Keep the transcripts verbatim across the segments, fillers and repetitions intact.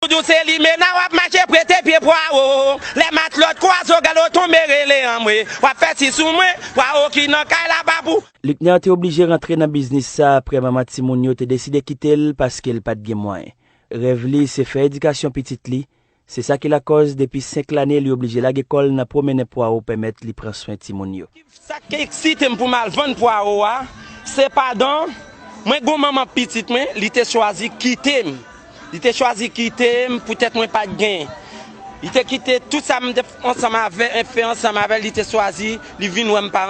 Di w se limena w ap mache prete pye pwawo. Lè matlòt kwaze w gade w tonbe rele anmwe. W ap fè si sou mwen, pwawo ki nan kay la pa pou. Luckner te oblije rantre nan biznis sa apre manman timoun yo te deside kite l paske l pa t gen mwayen. Rèv li se fè edikasyon pitit li, se sa ki lakòz depi senk lane li oblije lage kò l nan pwomennen pwawo pèmèt li pran swen timoun yo. Sa k eksite m pou m al vann pwawo a, se pandan mwen gon manman pitit mwen, li te chwazi kite m. Li te chwazi kite m poutèt mwen pa t gen. Li te kite tout sa m te ansanm avè, fè ansanm avè l, li te chwazi, li vin wè m pa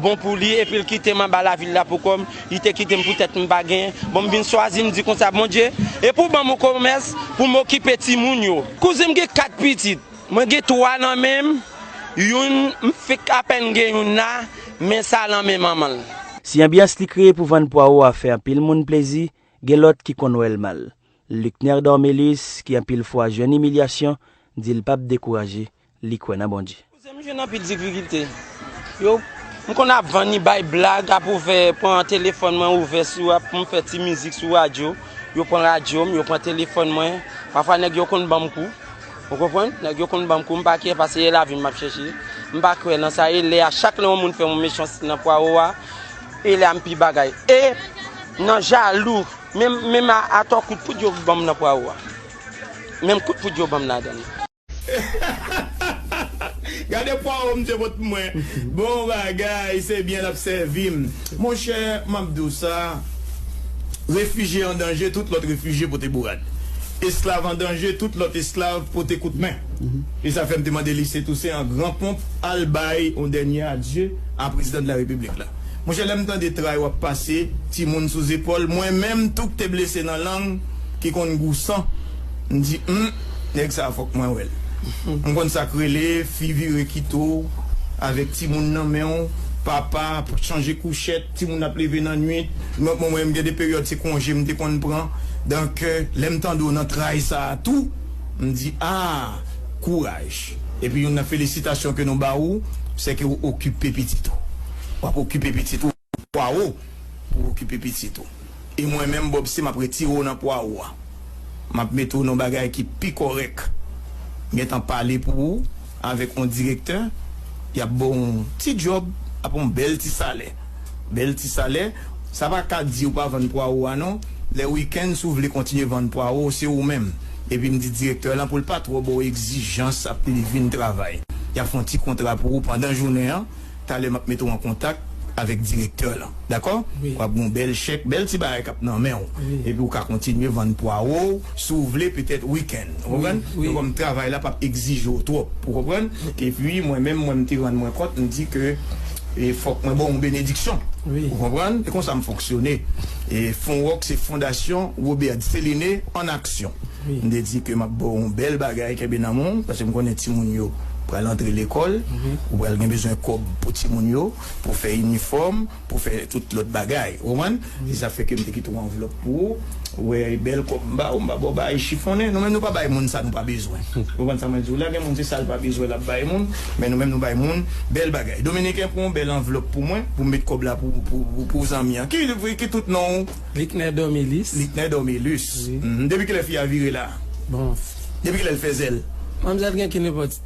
bon pou li, epi l kite m anba lavil la pou kò m, li te kite m poutèt m pa gen. Bon, m vin chwazi, m di konsa, Bondye, e pou ban m yon komès pou m okipe timoun yo. Kouzen m gen kat pitit, mwen gen twa nan men m, youn, m fèk apèn gen youn la, men sa nan men manman l. Si anbyans li kreye pou vann pwawo a fè anpil moun plezi, gen lòt ki konn wè l mal. Luckner Dormélus, ki anpil fwa jwenn imilyasyon, di l p ap dekouraje, li kwè nan Bondye. Kouzen m jwenn anpil difikilte. Yo, m konn ap vann, li bay blag, ap ouvè, pran telefòn mwen, ouvè sou, ap pou m fè ti mizik sou radyo. Yo pran radyo m, yo pran telefòn mwen. Pafwa nèg yo konn ban m kou. Ou konprann? Nèg yo konn ban m kou, m pa kenyen paske e lavi m m ap chèche. M pa kwè nan sa, e lè a chak lè yon moun fè yon mechanste nan pwawo a, e lè a m pi bagay. E nan jalou, menm, menm a, atò kout poud yo ban m nan pwawo a. Menm kout poud yo ban m ladan l. Gade pwawo misye pot pou mwen. Bon bagay, se byen l ap sèvi m. Monchè, m ap di w sa, refijye an danje, tout lòt refijye pote bourad. Esklav an danje, tout lòt esklav pote kout men. E sa fè m te mande Lycée Toussaint an gran ponp al bay yon dènye adye a prezidan de la repiblik la. Monchè, lè m tande tray w ap pase, timoun sou zepòl, mwen menm tou k te blese nan lang, ki konn gou san, m di, hum, nèg sa a fòk mwen wè l. M konn sa k rele, fi vire kite w, avèk timoun nan men w, papa ap chanje kouchèt, timoun ap leve nan nwit. Mwen, mwen, mwen, m gen de peryòd se konje m te konn pran. Donk, lè m tande w nan tray sa a tou, m di, ah, kouraj. Epi youn nan felisitasyon ke nou ba ou, se ke w okipe pitit ou. W ap okipe pitit ou, pwawo, pou w okipe pitit ou. E mwen menm, Bob, se m ap retire w nan pwawo a. M ap mete w nan bagay ki pi kòrèk. M gentan pale pou ou avèk yon direktè, y ap ba w yon ti djòb, ap yon bèl ti salè. Bèl ti salè, sa pa ka di ou pa vann pwawo a non. Lè wikenn, si w vle kontinye vann pwawo, se ou menm. Epi m di direktè lan pou l pa twò ba w egzijans ap li vin travay. Y ap fè yon ti kontra pou ou pandan jounen an. Talè m ap mete w an kontak avèk direktè lan. Dakò? Wi. W ap gen yon bèl chèk, bèl ti bagay k ap nan men w. Wi. Epi w ka kontinye vann pwawo w, si w vle, petèt wikenn. Ou konprann? Wi, wi. Donk, kòm travay la p ap egzije w twòp. Ou konprann? Epi, mwen menm, mwen, m te rann mwen kont, m di ke, e, fòk mwen ba w yon benediksyon. Wi. Ou konprann? E konsa m fonksyone. E Fonwòk se Fondasyon Robert Céliné en action. Wi. M te di ke m ap ba w yon bèl bagay, kenbe nan men w, paske m konnen timoun yo pral antre lekòl, wi, ou pral gen bezwen kòb pou timoun yo, pou fè inifòm, pou fè tout lòt bagay. Ou konprann? Wi. Se sa fè ke m te kite yon anvlòp pou ou. Ou wè bèl kòb m ba ou, m pa ba w bagay chifonnen. Nou menm nou pa bay moun sa nou pa bezwen. Ou konprann sa mwen di w la? Gen moun se sa l pa bezwen l ap bay moun, men nou menm nou bay moun bèl bagay. Dominiken, pran yon bèl anvlòp pou mwen, pou m met kòb la pou, pou, pou, pou zanmi an. Ki, ki tout non w? Likner Dormélus. Likner Dormélus. Wi. Mhm. Depi kilè fi a vire la? Bon. Depi kilè l fè zèl? Manmzèl gen ki nenpòt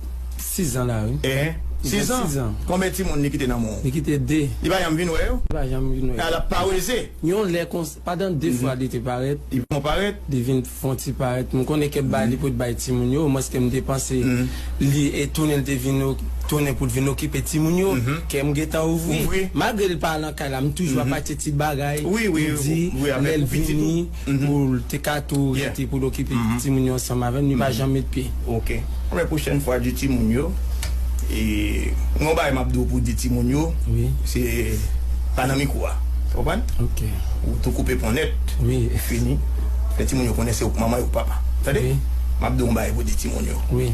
sis zan la, wi. Eh, li gen sis zan. Sis zan. Konbyen timoun li kite nan men w? Li kite de. Li pa janm vin wè yo? Li pa janm vin wè yo. A, l ap paweze. Yon lè konsa, pandan de fwa li te parèt. Li vin parèt? Li vin fè yon ti parèt. M konnen ke bay li pou t bay timoun yo, omwens ke m te panse li e tounen l te vin o-, tounen pou l vin okipe timoun yo, kè m gentan ouvri. Ouvri. Malgre l pa nan kay la, m toujou ap achte ti bagay. Wi, wi, wi, wi, pou di, lè l vini, pou l te ka tou rete pou l okipe timoun yo ansanm avè m, li pa janm met pye. Ok. Anben, pwochèn fwa, di timoun yo, e, yon bagay m ap di w pou di timoun yo, se pa nan mikwo a. Ou konprann? Ok. Ou tou koupe pon nèt. Wi. Ou fini. Fè timoun yo konnen se ou k manman, yo k papa. Tande? Wi. M ap di w yon bagay pou di timoun yo. Wi.